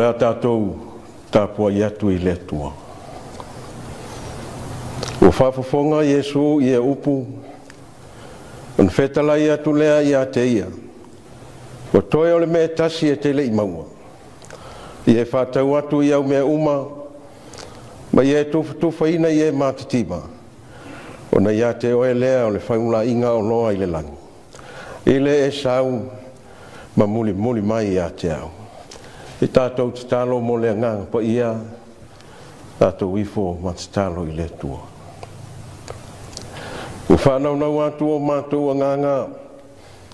Le a tatou tapuai atu i le Atua. Ua faafofoga Iesu i ia upu, ona fetalai atu lea ia te ia, “Ua toe o le mea e tasi e te le i maua. Ia e faatau atu i au mea uma, ma ia e tufatufaina i e matitiva, ona ia te oe lea o le faumalaia oloa i le lagi, i le e sau ma mulimuli mai ia te au.” Se i tatou tatalo mo le Agaga Paia, tatou ifo ma tatalo i le Atua. Ua faanaunau atu o matou agaga,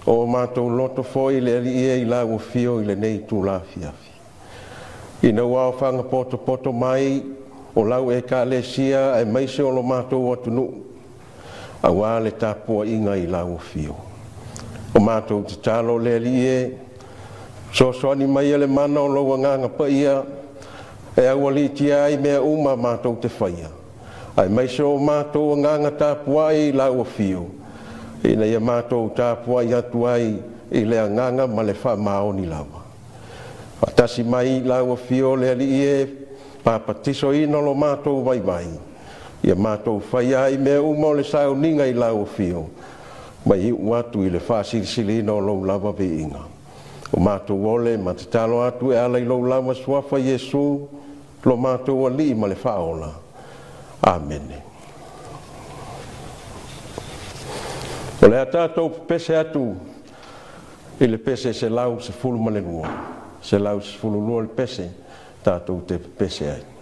o matou loto foi le Alii e i lau Afio i lenei itula afiafi, ina ua aofaga potopoto mai o lau Ekalesia aemaise o lo matou atunuu aua le tapuaiga i lau Afio. O matou tatalo le Alii e, fesoasoani maia le mana o lou Agaga Paia e aualiitia ai mea uma matou te faia, aemaise o matou agaga tapuai i lau Afio, ina ia matou tapuai atu ai i le agaga ma le faamaoni lava. Faatasi mai lau Afio le Alii e, papatisoina lo matou vaivai, ia matou faia ai mea uma o le sauniga i lau Afio, ma iu atu i le faasilisiliina o lou lava viiga. Ua matou ole ma tatalo atu e ala i lou lava Suafa Iesu, lo matou Alii ma le Faaola. Amene. O le a tatou pepese atu i le pese 112, 112 le pese tatou te pepese ai.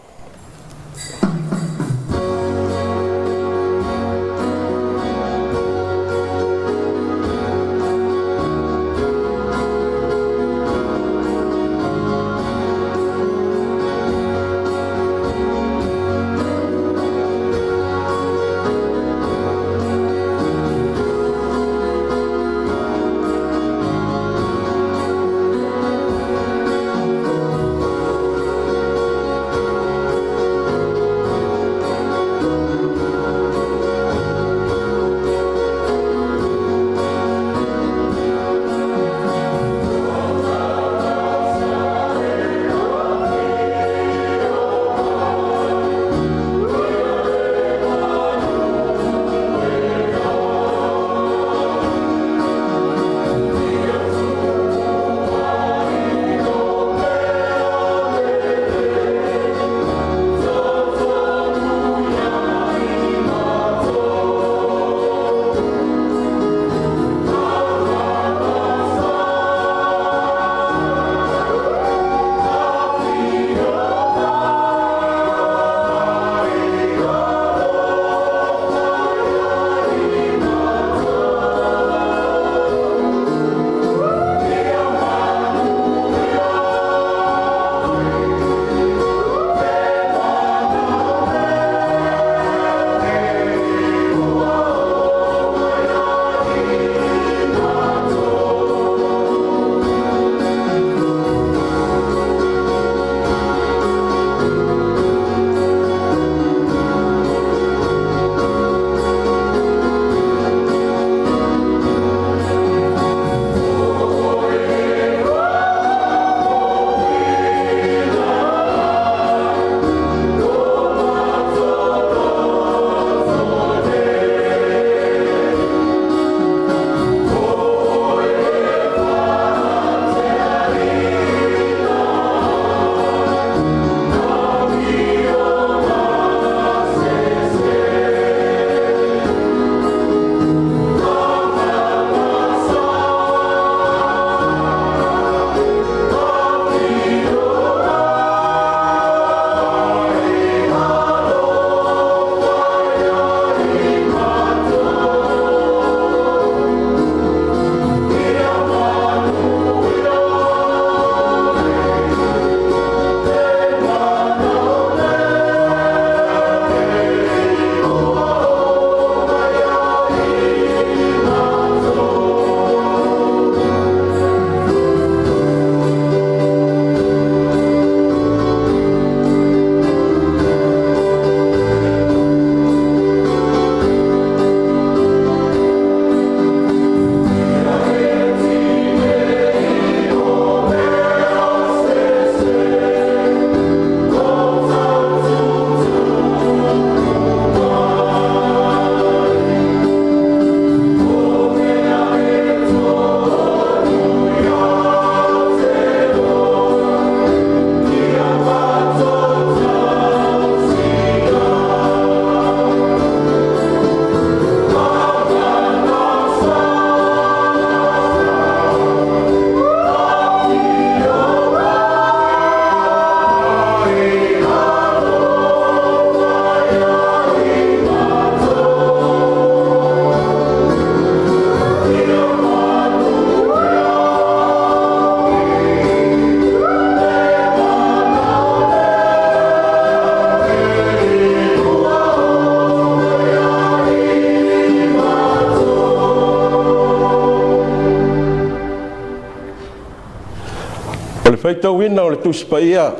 Faitauina o le Tusi Paia,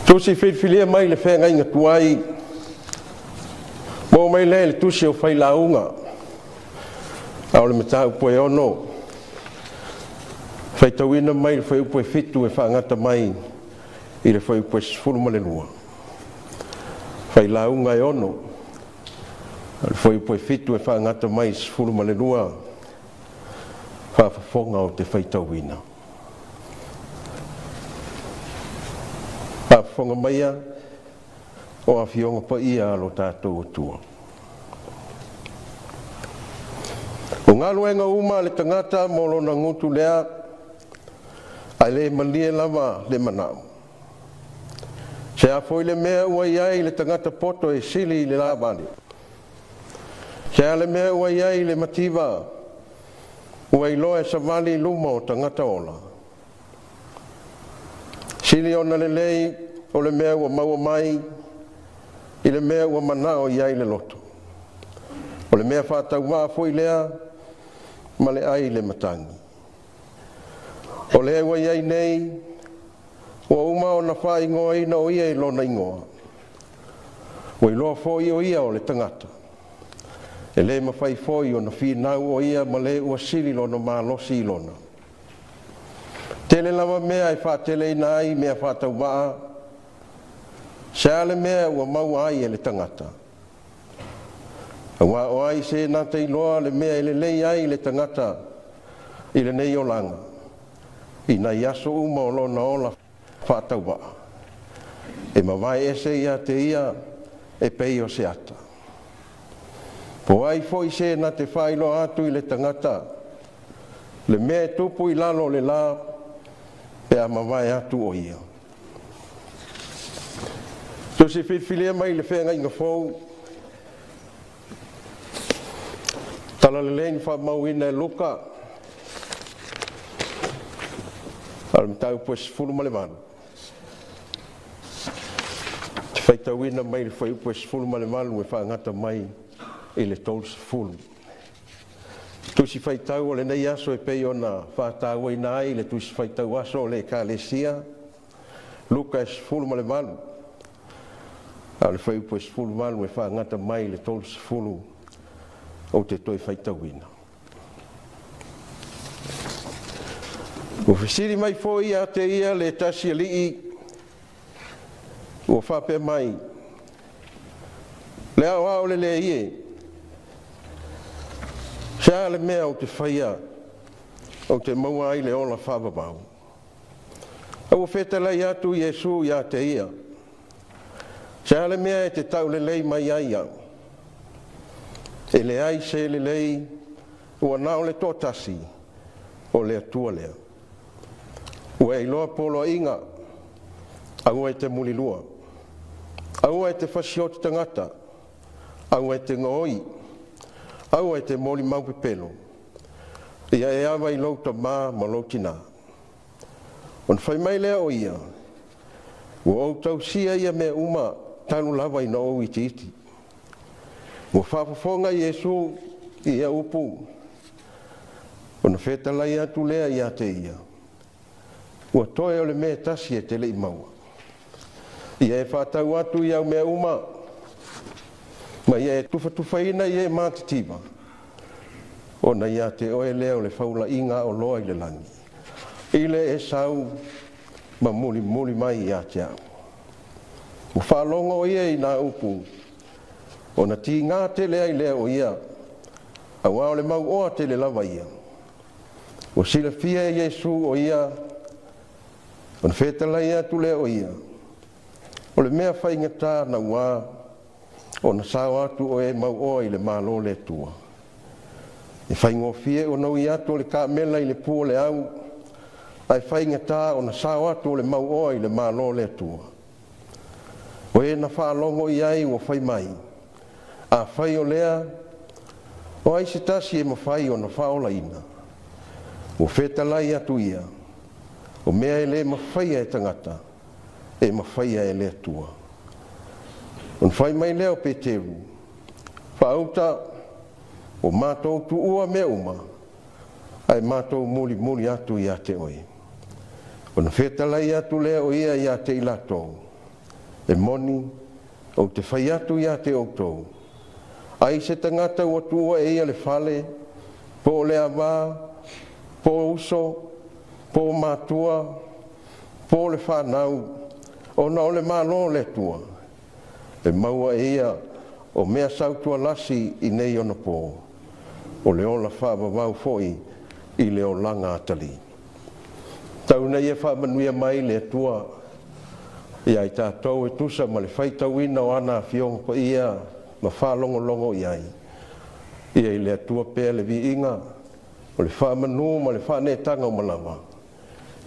Tusi filifilia mai le Feagaiga Tuai, maua mai lea i le Tusi o Failauga, a o le mataupu e 6, faitauina mai le fuaiupu e 7 e faagata mai i le fuaiupu e 12. Failauga e 6, o le fuaiupu e 7 e faagata mai i le 12. Faafofoga ou te faitauina. Faafofoga maia o Afioga Paia a lo tatou Atua. O galuega uma a le tagata mo lona gutu lea, ae le malie lava le manao. Se a foi le mea ua i ai le tagata poto e sili i le laavale? Se a le mea ua i ai le mativa ua iloa e savali i luma o tagata ola? Sili ona lelei o le mea ua maua mai i le mea ua manao i ai le loto. O le mea faatauvaa foi lea ma le ai le matagi. O le ua i ai nei, ua uma ona faaigoaina o ia i lona igoa, ua iloa foi o ia o le tagata. E le mafai foi ona finau o ia ma le ua sili lona malosi i lona. Tele lava mea e faateleina ai mea faatauvaa. Se a le mea ua maua ai e le tagata? Aua o ai se na te iloa le mea e lelei ai le tagata i lenei olaga, i nai aso uma o lona ola faatauvaa, e mavae ese ia te ia e pei o se ata. Po o ai foi se na te faailoa atu i le tagata le mea e tupu i lalo o le la pe a mavae atu o ia? Tusi filifilia mai le Feagaiga Fou, Talalelei na faamauina e Luka, a o le mataupu e 18. Ou te faitauina mai le fuaiupu e 18 e faagata mai i le 30. Tusi Faitau o lenei aso e pei ona faatauaina ai i le Tusi Faitau Aso a le Ekalesia, Luka e 18, a o le fuaiupu e 18 e faagata mai i le 30 ou te toe faitauina. Ua fesili mai foi ia te ia le tasi alii ua faapea mai, “Le Aoao Lelei e, se a le mea ou te faia ou te maua ai le ola faavavau?” A ua fetalai atu Iesu ia te ia, “Se a le mea e te taulelei mai ai au? E leai se lelei, ua na o le toatasi, o le Atua lea. Ua e iloa poloaiga, aua e te mulilua, aua e te fasioti tagata, aua e te gaoi, aua e te molimau pepelo, ia e ava i lou tama ma lou tina.” Ona fai mai lea o ia, “Ua ou tausia ia mea uma talu lava ina ou itiiti.” Ua faafofoga Iesu i ia upu, ona fetalai atu lea ia te ia, “Ua toe o le mea e tasi e te le i maua. Ia e faatau atu i au mea uma, ma ia e tufatufaina i e matitiva, ona ia te oe lea o le faulaiga aoloa i le lagi. I le e sau ma mulimuli mai ia te au.” Ua faalogo o ia i na upu, ona tiga tele ai lea o ia, auā o le mauoa tele lava ia. Ua silafia e Iesu o ia, ona fetalai atu lea o ia, “O le mea faigata naua ona sao atu o e mauoa i le malo o le Atua. E faigofie ona ui atu o le kamela i le pu o le au, ae faigata ona sao atu o le mauoa i le malo o le Atua.” O e na faalogo i ai ua fai mai, “Afai o lea, o ai se tasi e mafai ona faaolaina?” Ua fetalai atu ia, “O mea e le mafaia e tagata, e mafaia e le Atua.” Ona fai mai lea o Peteru, “Faauta, ua matou tuua mea uma, Ae matou mulimuli atu ia te oe. Ona fetalai atu lea o ia ia te i latou, E moni, ou te fai atu ia te outou, ai se tagata ua tuua e ia le fale, po o le ava, po o uso, po o matua, po o le fanau, ona o le Malo o le Atua, e maua e ia o mea sautualasi i nei ona po, o le ola faavavau foi i le olaga atalii. Tau ina ia faamanuia mai le Atua ia i tatou e tusa ma le faitauina o ana Afioga Paia ma faalogologo i ai. Ia i le Atua pea le viiga, o le faamanu ma le faanetaga uma lava,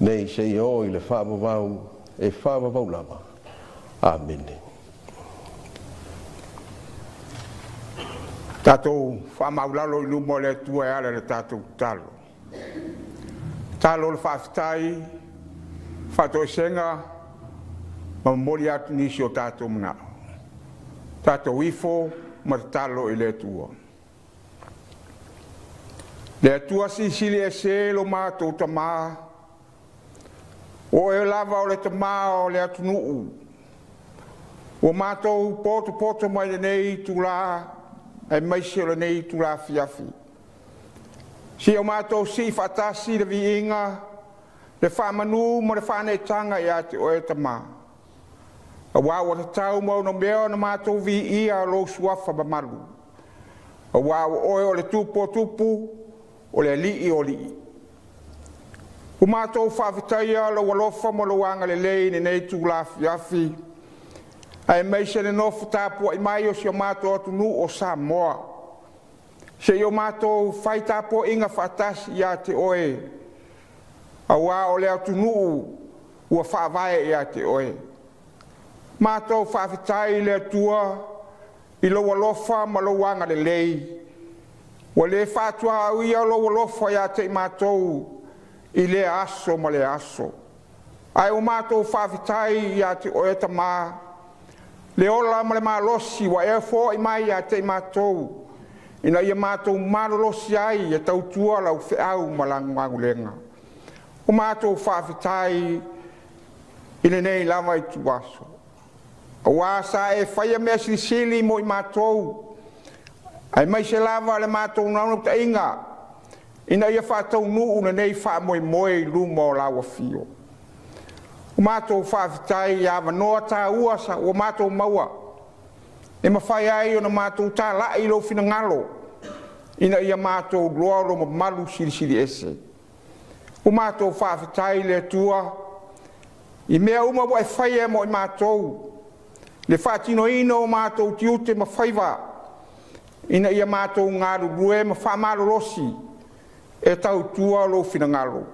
nei seia oo i le faavavau, e faavavau lava. Amene. Tatou faamaualalo i luma o le Atua e ala i le tatou tatalo. Tatalo o le faafetai, faatoesega ma momoli atu nisi o tatou manao. Tatou ifo ma tatalo i le Atua. Le Atua Silisili Ese lo matou Tama, o Oe lava o le Tama o le atunuu, ua matou potopoto mai i lenei itula aemaise o lenei itula afiafi, seia o matou sii faatasi le viiga, le faamanu ma le faaneetaga ia te Oe Tama, aua ua tatau ma onomea ona matou viia lou Suafa mamalu, aua o Oe o le Tupu o tupu, o le Alii o alii. Ua matou faafetaia lou alofa ma lou agalelei i lenei itula afiafi aemaise le nofo tapuai mai o si o matou atunuu o Samoa, seia o matou fai tapuaiga faatasi ia te Oe, aua o le atunuu ua faavae ia te Oe. Matou faafetai i le Atua i lou alofa ma lou agalelei ua le faatuaoia lou alofa ia te i matou i lea aso ma lea aso, ae ua matou faafetai ia te Oe Tama le ola ma le malosi ua e foai mai ia te i matou, ina ia matou malolosi ai e tautua lau feau ma la galuega. Ua matou faafetai i lenei lava ituaso, aua sa e faia mea silisili mo i matou, aemaise lava le matou naunautaiga ina ia faataunuu lenei faamoemoe i luma o lau afio. Ua matou faafetai i avanoa taua sa ua matou maua e mafai ai ona matou talai lou finagalo ina ia matou iloa lou mamalu silisili ese. Ua matou faafetai i le Atua i mea uma ua e faia mo i matou, le faatinoina o matou tiute ma faiva ina ia matou galulue ma faamalolosi e tautua lou finagalo.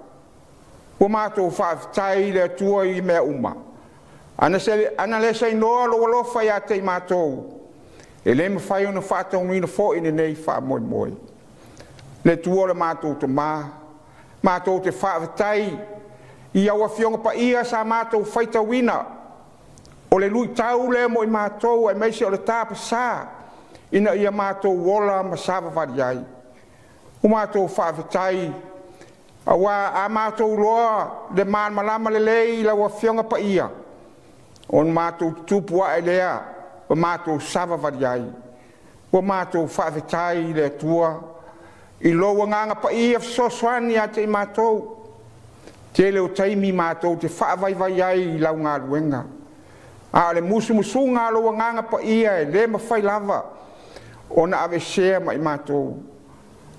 Ua matou faafetai i le Atua i mea uma, ana le sainoa lou alofa ia te i matou, e le mafai ona faataunuuina foi lenei faamoemoe. Le Atua lo matou Tama, matou te faafetai i au Afioga Paia sa matou faitauina, o le luitau lea mo i matou aemaise o le tapasa ina ia matou ola ma savavali ai. Ua matou faafetai aua a matou iloa le malamalama lelei i lau Afioga Paia, ona matou tutupu ae lea ma matou savavali ai. Ua matou faafetai i le Atua i lou Agaga Paia fesoasoani ia te i matou, tele o taimi matou te faavaivai ai i lau galuega, a o le musumusuga a lou Agaga Paia e le mafai lava ona aveesea ma i matou,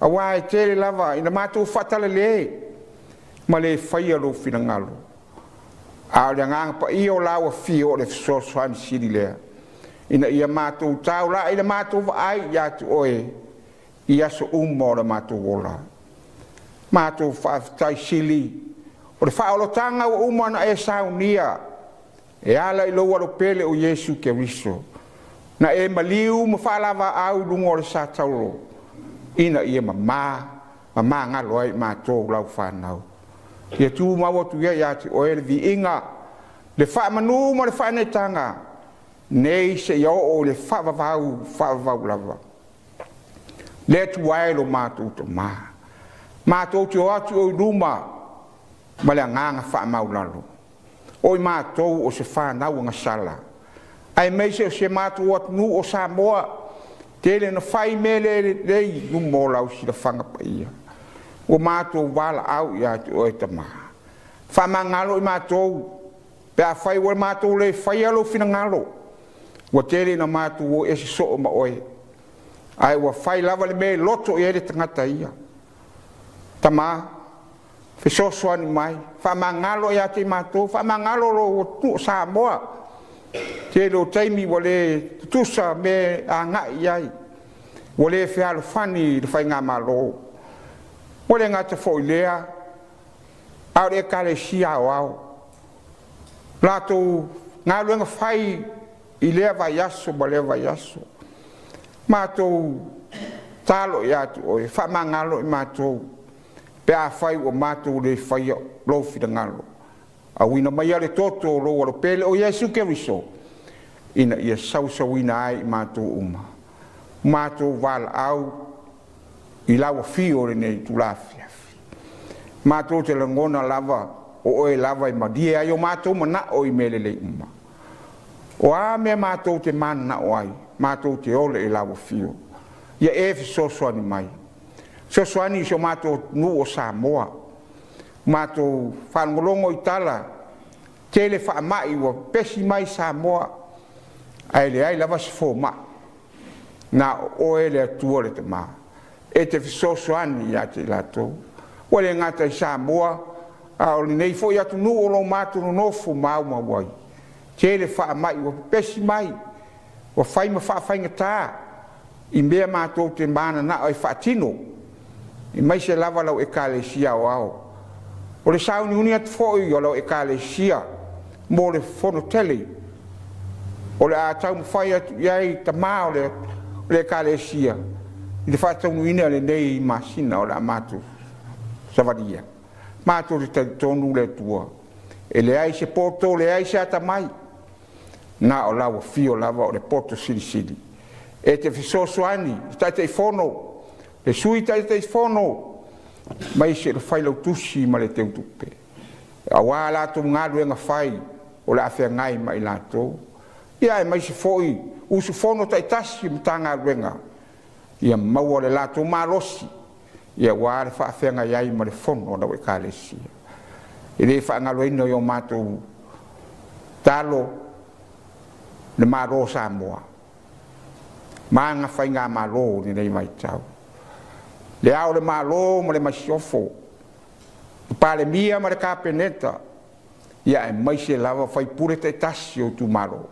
aua e tele lava ina matou faatalale ma le faia lou finagalo. A o le Agaga Paia o lau Afio o le fesoasoani sili lea, ina ia matou taulai le matou vaai ia te oe i aso uma o le matou ola. Matou faafetai sili o le faaolataga ua uma ona e saunia e ala i lou Alopele o Iesu Keriso na e maliu ma faalavaau i luga o le sa taolo ina ia mama ma magalo ai i matou lau fanau. Ia tumau atu ia ia te oe le viiga, le faamanu ma le faaneetaga nei seia oo i le faavavau, faavavau lava. Le Atua e lo matou Tama, Matou te o atu i o i luma ma le agaga faamaulalo, o i matou o se fanau agasala, aemaise o si o matou atunuu o Samoa, tele na fai mea le lelei i luma o lau silafaga paia. Ua matou valaau ia te oe Tama, faamagalo i matou pe afai ua matou le faia lou finagalo. Ua tele ina matou o ese soo ma oe, ae ua fai lava le mea e loto i ai le tagata ia. Tama, fesoasoani mai, faamagalo ia te i matou, faamagalo lou atunuu o Samoa. Tele o taimi ua le tutusa mea e agai i ai, ua le fealofani le faigamalo. Ua le gata foi i lea, a o le Ekalesia Aoao, latou galuega fai i lea vaiaso ma lea vaiaso. Matou tatalo ia te oe, faamagalo i matou pe afai ua matou le faia lou finagalo. Auina maia le toto o lou Alopele o Iesu Keriso ina ia sausuina ai i matou uma, matou valaau i lau afio i lenei itula afiafi. Matou te lagona lava o oe lava e malie ai o matou manao i mea lelei uma. O a mea matou te mananao ai, matou te ole i lau afio, ia e fesoasoani mai, fesoasoani i si o matou atunuu o Samoa. Matou faalogologo i tala, tele faamai ua pepesi mai Samoa, ae leai lava se foma'i, na o oe le Atua le Tama e te fesoasoani ia te i latou. Ua le gata i Samoa, a o lenei foi atunuu o lo o matou nonofo maumau ai, tele faamai ua pepesi mai, ua fai ma faafaigata i mea matou te mananao e faatino, aemaise lava lau Ekalesia Aoao. O le sauniuni atu foi o lau Ekalesia mo le fonotele o le a taumafai atu i ai tama o le Ekalesia i le faataunuuina i lenei masina o le a matou savalia. Matou te talitonu le Atua, e leai se poto leai se atamai, na o lau afio lava o le poto silisili. E te fesoasoani i le Taitaifono, le Sui Taitaifono, aemaise le Failautusi ma le Teutupe, aua a latou galuega fai o le a feagai ma i latou, ia aemaise foi usufono taitasi i Matagaluega, ia maua le latou malosi aua le faafeagai ai ma le fono a lau Ekalesia. E le faagaloina i o matou tatalo le Malo o Samoa ma ana faigamalo i lenei vaitau, Le Ao o le Malo ma le Masiofo, le Palemia ma le Kapeneta, ia aemaise lava sui usufono taitasi o itumalo.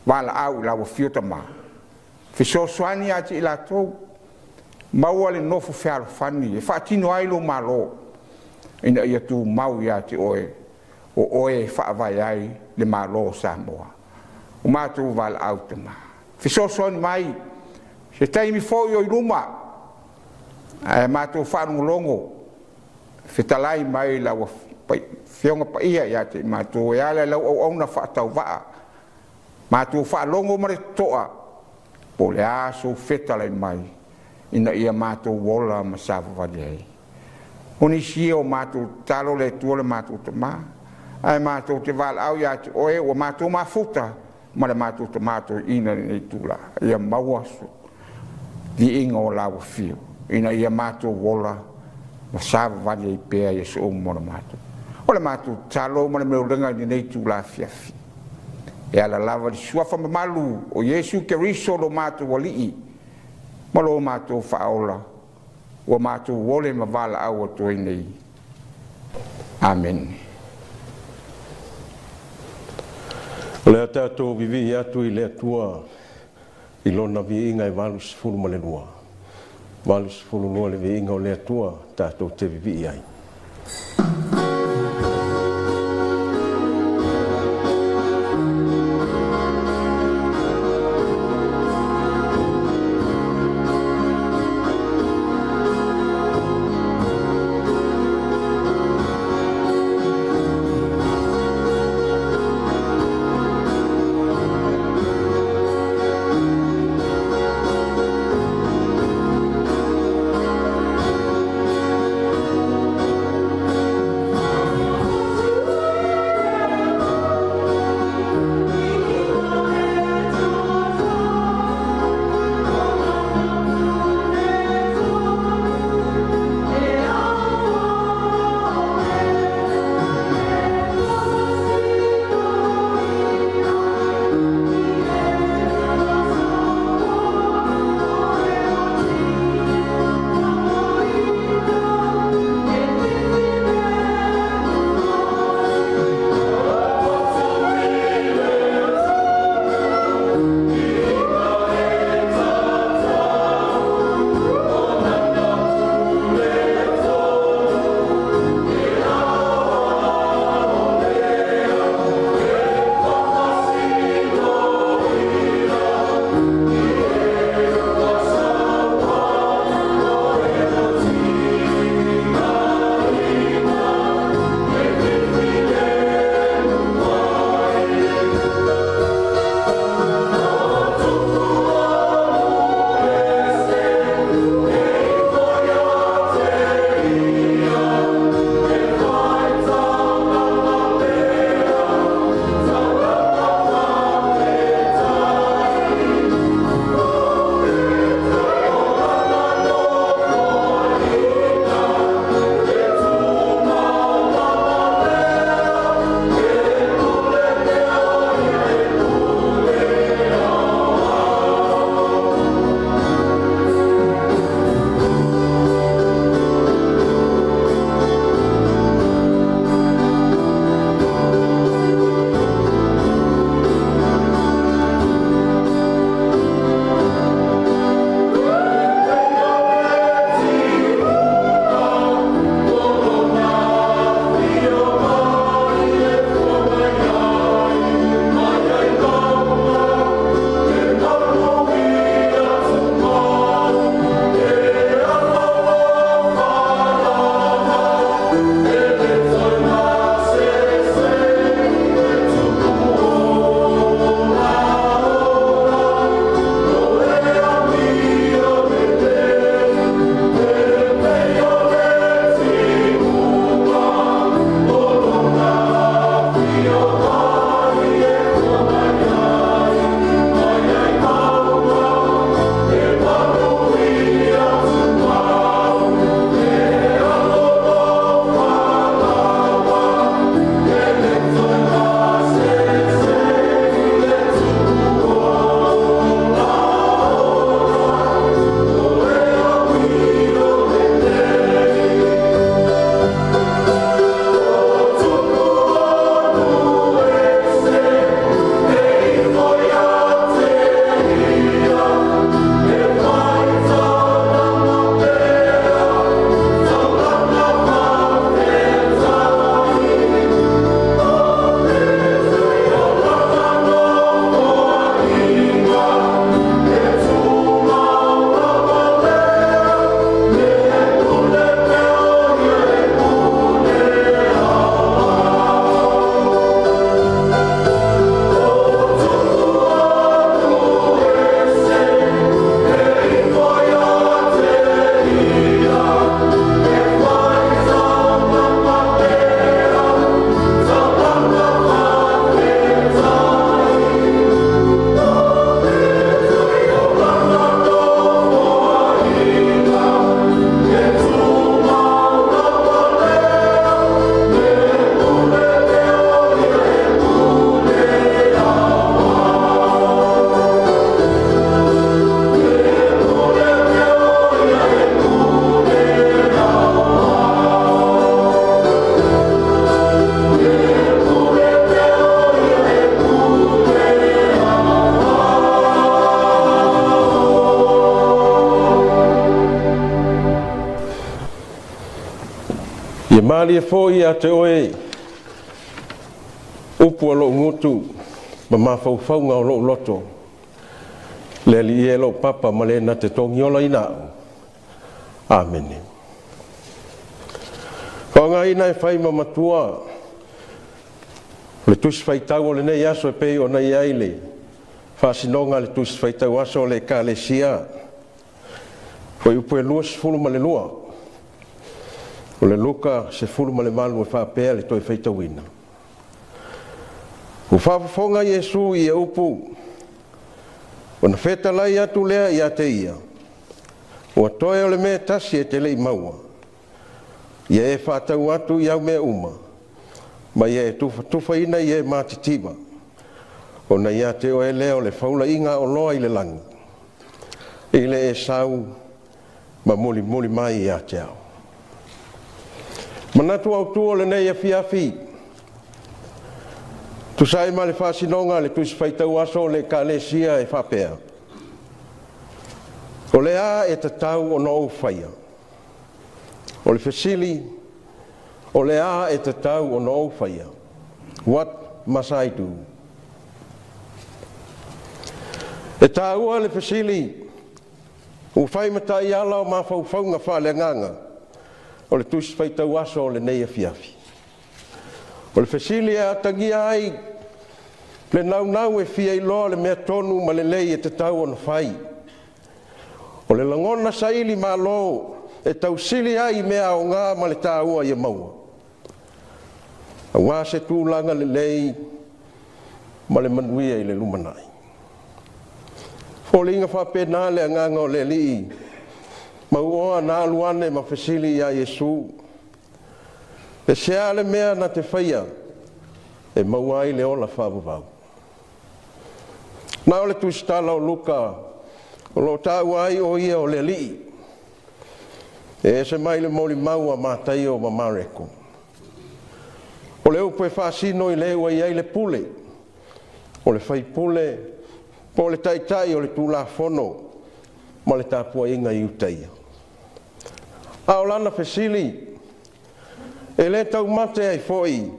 Valaau i lau afio Tama, fesoasoani ia te i latou, maua le nofo fealofani e faatino ai lou Malo ina ia tumau ia te oe, o oe e faavae ai le Malo o Samoa. Ua matou valaau Tama, fesoasoani mai i se taimi foi o i luma ae matou faalogologo fetalai mai lau Afioga Paia ia te i matou e ala i lau auauna faatauvaa. Matou faalogo ma le totoa po o le a sou fetalai mai ina ia matou ola ma savavali ai. O nisi ia o matou tatalo le Atua le matou Tama, ae matou te valaau ia te oe ua matou mafuta ma le matou Tama Toeaina i lenei itula, ia maua se viiga o lau afio ina ia matou ola ma savavali ai pea i aso uma o le matou. O le matou tatalo ma le maulega i lenei itula afiafi, e ala lava i le suafa mamalu o Iesu Keriso lo matou Alii ma lo matou Faaola, ua matou ole ma valaau atu ai nei. Amene. O le a tatou vivii atu i le Atua i Lona viiga e 82. 82 le viiga o le Atua tatou te vivii ai. Ia malie foi ia te oe upu a lou gutu ma mafaufauga o lou loto, le Alii e lou papa ma le na te togiolaina au. Amene. Faaaogaina e fai ma matua o le tusi faitau o lenei aso e pei ona i ai le faasinoga a le tusi faitau aso a le Ekalesia, fuaiupu e 22 o le Luka 18 e faapea le toe faitauina. Ua faafofoga Iesu i ia upu, ona fetalai atu lea ia te ia, “Ua toe o le mea e tasi e te le i maua. Ia e faatau atu i au mea uma, ma ia e tufatufaina i e matitiva, ona ia te oe lea o le faulaiga oloa i le lagi, i le e sau ma mulimuli mai ia te au.” Manatu autu o lenei afiafi, tusa ai ma le faasinoga a le Tusi Faitau Aso o le Ekalesia e faapea: O le a e tatau ona ou faia? O le fesili, o le a e tatau ona ou faia? What must I do? E taua le fesili ua fai ma taiala o mafaufauga faaleagaga o le Tusi Faitau Aso o lenei afiafi. O le fesili e atagia ai le naunau e fia iloa le mea tonu ma lelei e tatau ona fai. O le lagona saili malo e tausili ai i mea aoga ma le taua ia maua, aua se tulaga lelei ma le manuia i le lumanai. E foliga faapena le agaga o le alii mauoa na alu ane ma fesili ia Iesu, pe sea le mea na te faia e maua ai le ola faavavau. Na o le tusitala o Luka o lo o taua ai o ia o le Alii, e ese mai le molimau a Mataio ma Mareko. O le upu e faasino i le ua i ai le pule, o le faipule po o le taitai o le Tulafono ma le tapuaiga a Iutaia. A o lana fesili, e le taumate ai foi,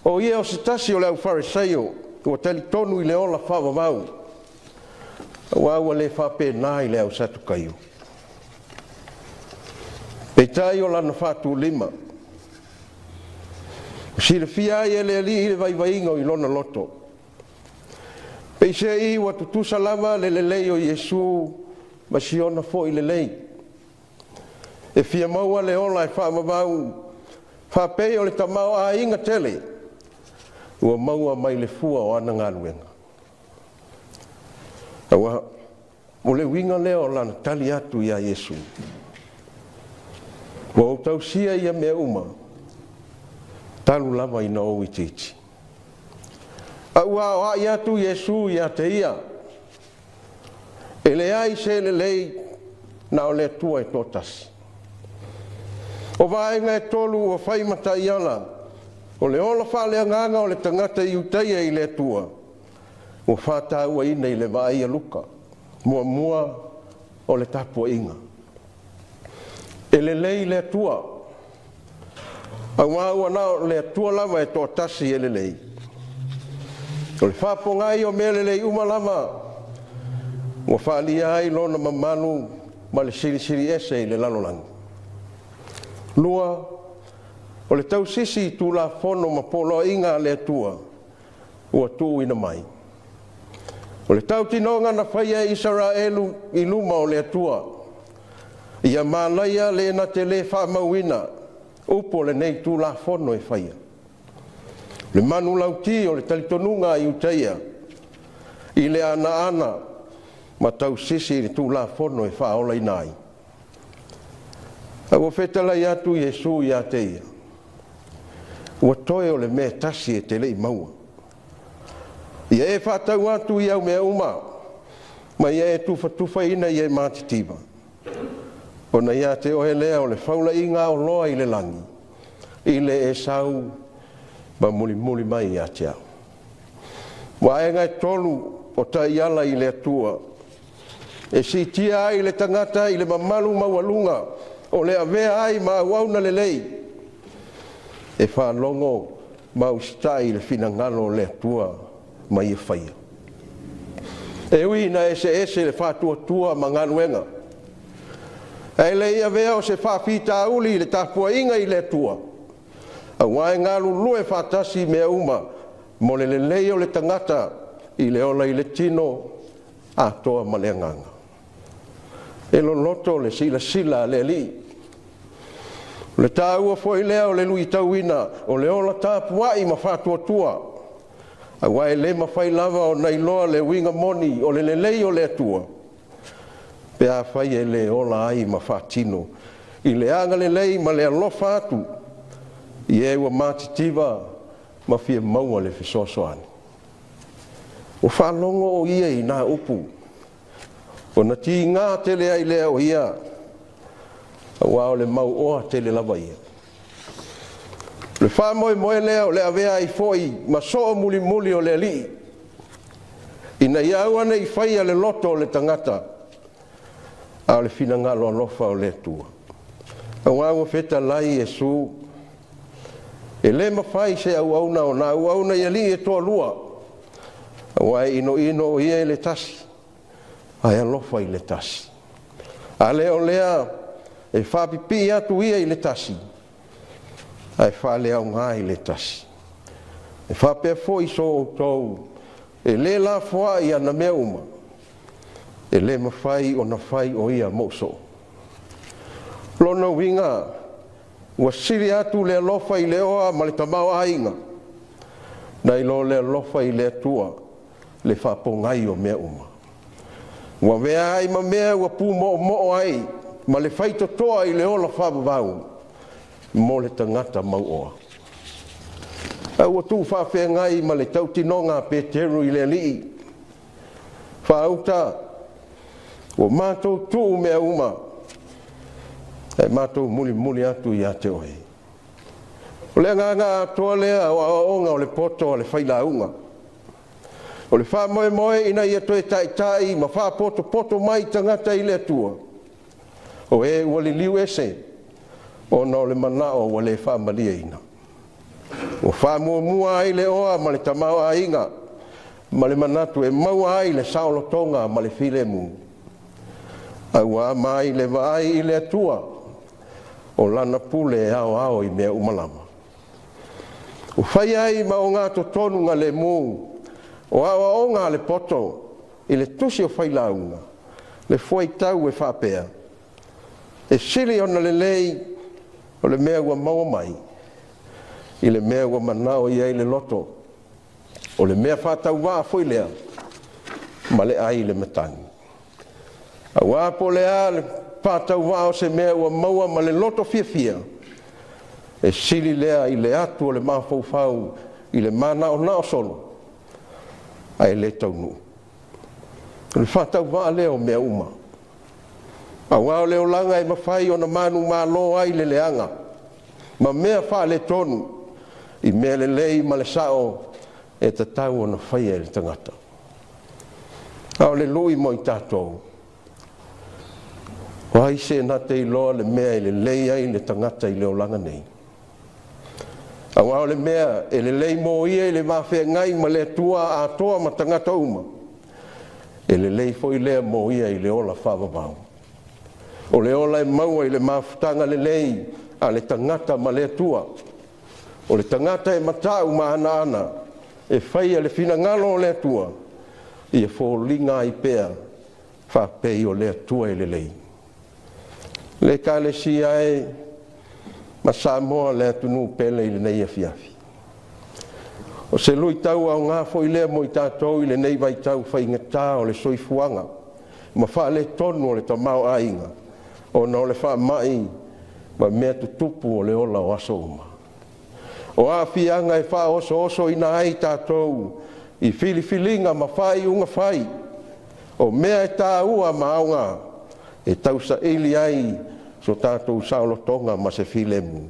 o ia o se tasi o le aufarisaio ua talitonu i le ola faavavau, aua ua le faapena i le au Satukaio. Peitai o lana faatulima, ua silafia ai e le Alii le vaivaiga o lona loto. Peiseai ua tutusa lava le lelei o Iesu ma si ona foi lelei, e fia maua le ola e faavavau, faapei o le tamaoaiga tele ua maua mai le fua o ana galuega. Aua o le uiga lea o lana tali atu ia Iesu, “Ua ou tausia ia mea uma, talu lava ina ou itiiti.” A ua aoai atu Iesu ia te ia, e leai se lelei na o le Atua e toatasi. O vaega e tolu ua fai ma taiala o le ola faaleagaga o le tagata Iutaia i le Atua ua faatauaina i le vaai a Luka. Muamua, o le tapuaiga. E lelei le Atua, aua ua na o le Atua lava e toatasi e lelei. O le faapogai o mea lelei uma lava ua faaalia ai lona mamalu ma le silisili ese i le lalolagi. Lua, o le tausisi i Tulafono ma Poloaiga a le Atua ua tuuina mai. O le tautinoga na faia e Isaraelu i luma o le Atua, ia malaia le na te le faamauina upu o lenei Tulafono e faia. Le manulauti o le talitonuga a Iutaia i le anoano ma tausisi i le Tulafono e faaolaina ai. A ua fetalai atu Iesu ia te ia, “Ua toe o le mea e tasi e te le i maua. Ia e faatau atu i au mea uma, ma ia e tufatufaina i e matitiva, ona ia te oe lea o le faulaiga oloa i le lagi, i le e sau ma mulimuli mai ia te au.” Vaega e tolu o taiala i le Atua e siitia ai le tagata i le mamalu maualuga o le avea ai ma auauna lelei. E faalogo ma usitai i le finagalo o le Atua ma ia faia. E ui ina eseese le faatuatua ma galuega, ae le i avea o se faafitauli i le tapuaiga i le Atua, aua e galulue faatasi mea uma mo le lelei o le tagata i le ola i le tino atoa ma le agaga. E loloto le silasila a le Alii. O le taua foi lea o le luitauina o le ola tapuai ma faatuatua, aua e le mafai lava ona iloa le uiga moni o le lelei o le Atua, pe afai e le ola ai ma faatino i le agalelei ma le alofa atu i e ua matitiva ma fia maua le fesoasoani. Ua faalogo o ia i na upu, ona tiga tele ai lea o ia, aua o le mauoa tele lava ia. O le faamoemoe lea o le avea ai foi ma soomulimuli o le Alii, ina ia aua ne i faia le loto o le tagata, a o le finagalo alofa o le Atua. Aua ua fetalai Iesu, e le mafai se auauna ona auauna i alii e toalua, aua e inoino o ia i le tasi, ae alofa i le tasi. A le o lea, e faapipii atu ia i le tasi, ae faaleaoga i le tasi. E faapea foi so outou e le lafoai i ana mea uma, e le mafai ona fai o ia mou soo. O lona uiga, ua sili atu le alofa i le oa ma le tamaoaiga, nai lo le alofa i le Atua, le faapogai o mea uma. Ua avea ai ma mea ua pumoomoo ai ma le faitotoa i le ola faavavau mo le tagata mauoa. Ae ua tuufaafeagai ma le tautinoga a Peteru i le Alii, “Faauta, ua matou tuu mea uma ae matou mulimuli atu ia te oe.” O le agaga atoa lea o aoaoga o le poto a le failauga, o le faamoemoe ina ia toe taitai ma faapotopoto mai tagata i le Atua, o e ua liliu ese ona o le manao ua le faamalieina. Ua faamuamua ai le oa ma le tamaoaiga, ma le manatu e maua ai le saolotoga ma le filemu, ae ua ama ai le vaai i le Atua o Lana pule e aoao i mea uma lava. Ua faia ai ma ogatotonugalemu o aoaoga a le poto i le tusi o Failauga, le fuaitau e faapea: “E sili ona lelei o le mea ua maua mai, i le mea ua manao i ai le loto, o le mea faatauvaa foi lea ma le ai le matagi.” Aua po o le a le faatauvaa o se mea ua maua ma le loto fiafia, e sili lea i le atu o le mafaufau i le manaonao solo ae le taunuu. O le faatauvaa lea o mea uma, aua o le olaga e mafai ona manumalo ai i le leaga ma mea faaletonu i mea lelei ma le sao e tatau ona faia e le tagata. A o le lui mo i tatou, o ai se na te iloa le mea e lelei ai le tagata i le olaga nei? Aua o le mea e lelei mo ia i le va feagai ma le Atua atoa ma tagata uma, e lelei foi lea mo ia i le ola faavavau. O le ola e maua i le mafutaga lelei a le tagata ma le Atua. O le tagata e matau ma anaana e faia le finagalo o le Atua, ia foliga ai pea faapei o le Atua e lelei. Le Ekalesia e ma Samoa le atunuu pele i lenei afiafi, o se luitau aoga foi lea mo i tatou i lenei vaitau faigata o le soifuaga ma faaletonu o le tamaoaiga ona o le faamai ma mea tutupu o le ola o aso uma. O aafiaga e faaosoosoina ai tatou i filifiliga ma faaiuga fai, o mea e taua ma aoga e tausaili ai so tatou saolotoga ma se filemu.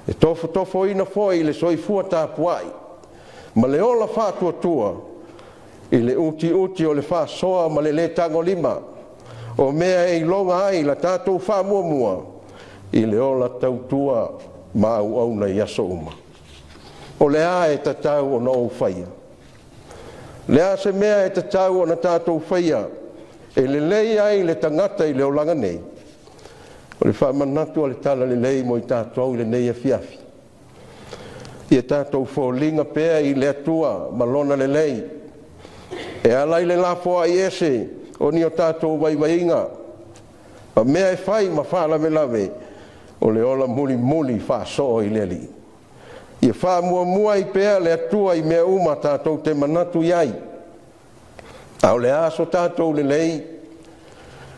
E tofotofoina foi le soifua tapuai ma le ola faatuatua i le utiuti o le faasoa ma le le tagolima, o mea e iloga ai la tatou faamuamua i le ola tautua ma auauna i aso uma. O le a e tatau ona ou faia? O le a se mea e tatau ona tatou faia e lelei ai le tagata i le olaga nei? O le faamanatu o le Talalelei mo i tatou i lenei afiafi, ia tatou foliga pea i le Atua ma Lona lelei e ala i le lafoai ese o ni o tatou vaivaiga ma mea e fai ma faalavelave o le ola mulimuli faasoo i le Alii. Ia faamuamua ai pea le Atua i mea uma tatou te manatu i ai. A o le a so tatou lelei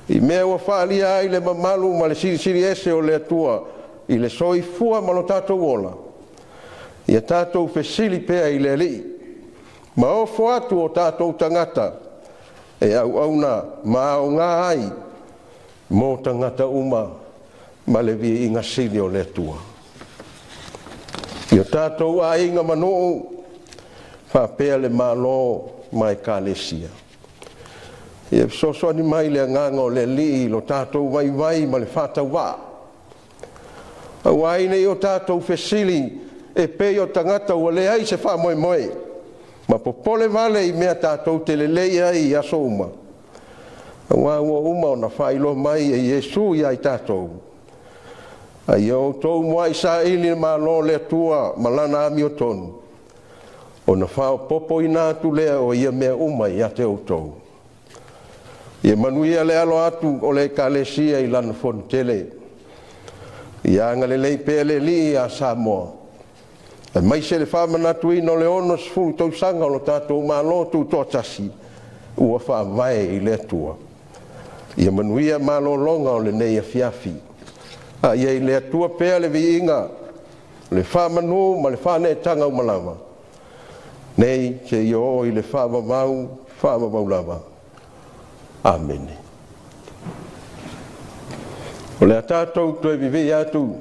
i mea ua faaalia ai le mamalu ma le Silisili Ese o le Atua i le soifua ma lo tatou ola, ia tatou fesili pea i le Alii ma ofo atu o tatou tagata e auauna ma aoga ai mo tagata uma ma le viiga sili o le Atua. I o tatou aiga ma nuu, faapea le Malo ma Ekalesia. Ia fesoasoani mai le Agaga o le Alii i lo tatou vaivai ma le faatauvaa, aua ai ne i o tatou fesili e pei o tagata ua leai se faamoemoe, ma popole vale i mea tatou te lelei ai i aso uma, aua ua uma ona faailoa mai e Iesu ia i tatou, “A ia outou muai saili le Malo o le Atua ma Lana amiotonu, ona faaopoopoina atu lea o ia mea uma ia te outou.” Ia manuia le alo atu o le Ekalesia i lana fonotele. Ia agalelei pea le Alii ia Samoa, aemaise le faamanatuina o le 60 tausaga o lo tatou Malo Tutoatasi ua faavae i le Atua. Ia manuia malologa o lenei afiafi. A ia i le Atua pea le viiga, le faamanu ma le faaneetaga uma lava, nei seia oo i le faavavau, faavavau lava. Amene. O le a tatou toe vivii atu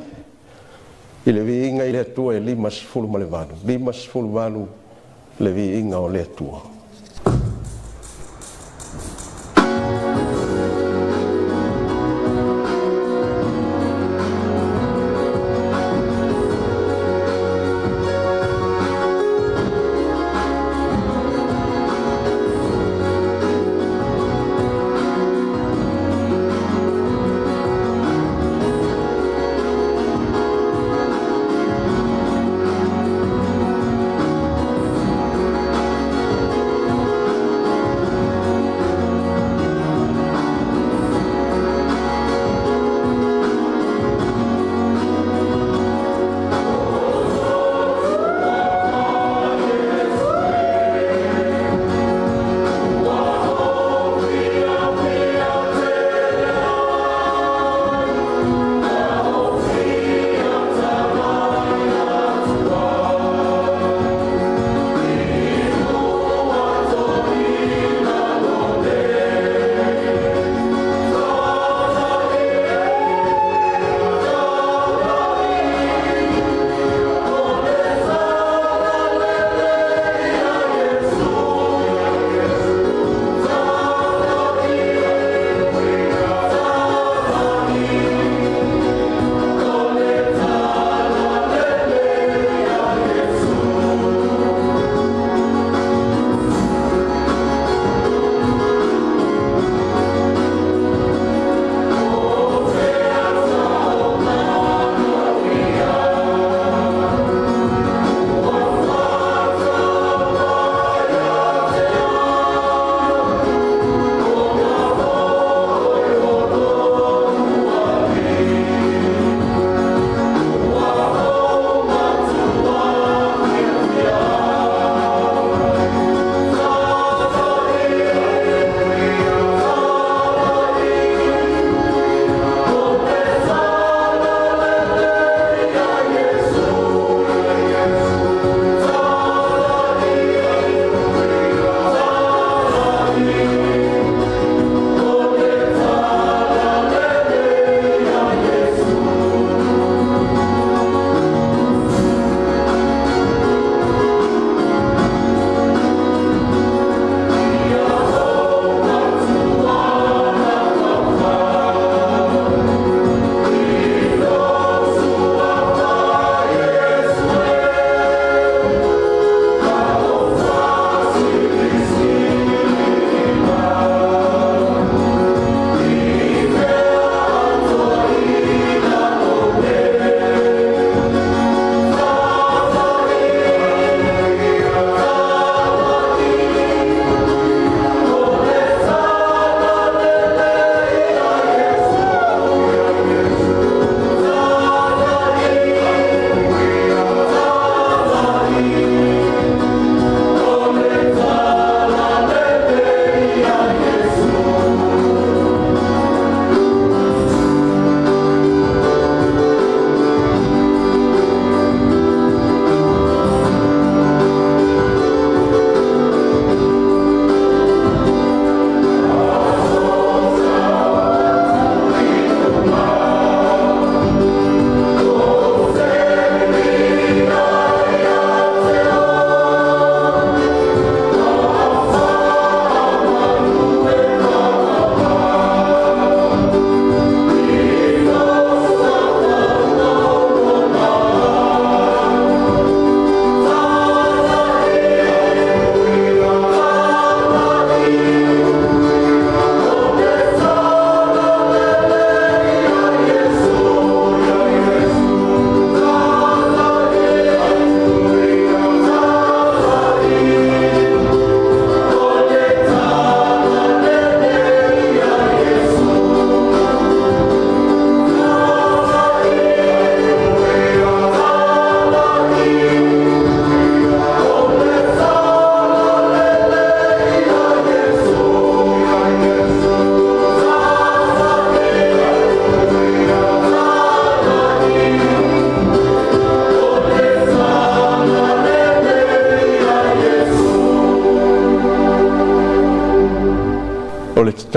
i le viiga i le Atua e 58, 58 le viiga o le Atua.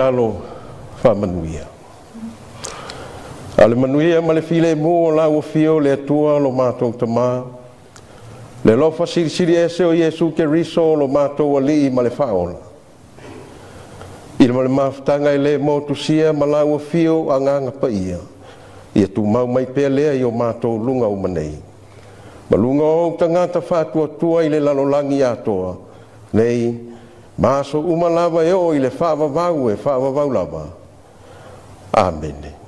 tatalo faamanuia. A o le manuia ma le filemu o lau afio le Atua lo matou Tama, le alofa silisili ese o Iesu Keriso o lo matou Alii ma le Faaola, i le mafutaga e le motusia ma lau afio Agaga Paia, ia tumau mai pea lea i o matou luga uma nei, ma luga o ou tagata faatuatua i le lalolagi atoa, nei ma aso uma lava e oo i le faavavau e faavavau lava. Amene.